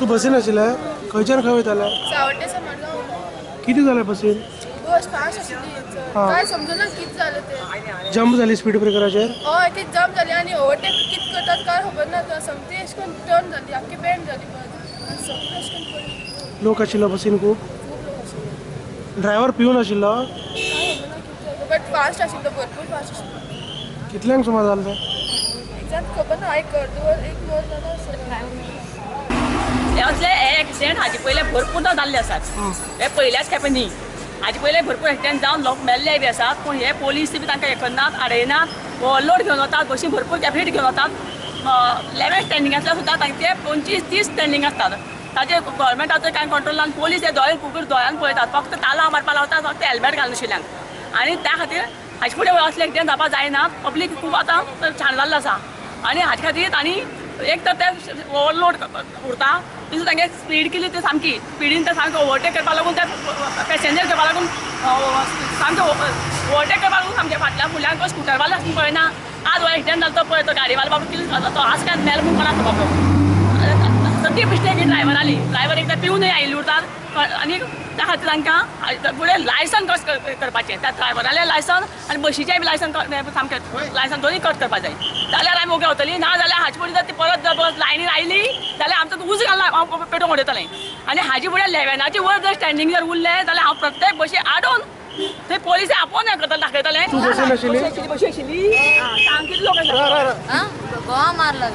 तूं बसीन आशिल्लें? खंयच्यान खंय वयतालें? सावड्डे मडगांव. कितें जालें बसीन? बस फास्ट आशिल्ली, काय समजना कितें जालें तें. जंप जाली स्पीड ब्रेकराचेर? हय, ती जंप जाली आनी ओवरटेक कितें करतात काय खबर ना. सोमती अशें करून टर्न जाली, आख्खी बेंड जाली बस आनी सोमती अशें करून पडली. लोक आशिल्लो बसीन खूब? खूब लोक आशिल्ले. ड्रायव्हर पिवन आशिल्लो? काय खबर ना कितें जालें, बट फास्ट आशिल्लो, भरपूर फास्ट आशिल्लो. कितल्यांक सुमार जालें तें? एक्झॅक्ट खबर ना, एक अर्द एक वर जालें आसतलें. असले हे एक्सिडेंट हाजे पयले भरपूरदां जाल्ले आसात. हे पयल्याच खेपे न्ही, हाजे पयले भरपूर एक्सिडेंट जावन लोक मेल्ले बी आसात. पूण हे पोलीस बी तांकां हे करनात, आडयनात, ओवरलोड घेवन वतात, बशी भरपूर कॅपेसिटी घेवन वतात. 11 स्टँडींग आसल्यार सुद्दां तांचे 25-30 स्टँडींग आसतात. ताजे गव्हर्मेंटाचो कांय कंट्रोल ना. पोलीस हे दोळे कुकूर दोळ्यान पळयतात, फक्त तालां मारपाक लावतात, फक्त हेल्मेट घालनाशिल्ल्यांक. आनी त्या खातीर हाजे फुडें असले एक्सिडेंट जावपाक जायना. पब्लीक खूब आतां छान जाल्लो आसा आनी हाजे खातीर तांणी एक तर ते ओवरलोड उरता, दुसरें तांगे स्पीड केली ते सामकी स्पिडीन ते सामकें ओवरटेक करपाक लागून ते पॅसेंजर करपाक लागून सामकें ओवरटेक करपाक लागून सामकें फाटल्यान फुडल्यान स्कुटरवाले आसून पळयना. आज हो एक्सिडेंट जालो तो पळय, तो गाडीवालो बाबा कितें तो आज काय मेल म्हूण कोणाक खबर. सगळी मिस्टेक ही ड्रायव्हराली. ड्रायव्हर एकदां पिवनय आयिल्ले उरतात आनी त्या खातीर तांकां फुडें लायसन कशें करपाचें, त्या ड्रायव्हरालें लायसन आनी बशीचें बी लायसन सामकें लायसन दोनूय कट करपाक जाय. जाल्यार आमी ओगे वतली, ना जाल्यार हाजे फुडें जर ती परत जर बस लायनीर आयली जाल्यार आमचो उजो घालून हांव पेटोवन उडयतलें. आनी हाजे फुडें 11चे वयर जर स्टँडींग जर उरलें जाल्यार हांव प्रत्येक बशी आडोवन थंय पोलीस आपोवन हें करतलें, दाखयतलें. बशी आशिल्ली सामकी लोक गोवा मारला.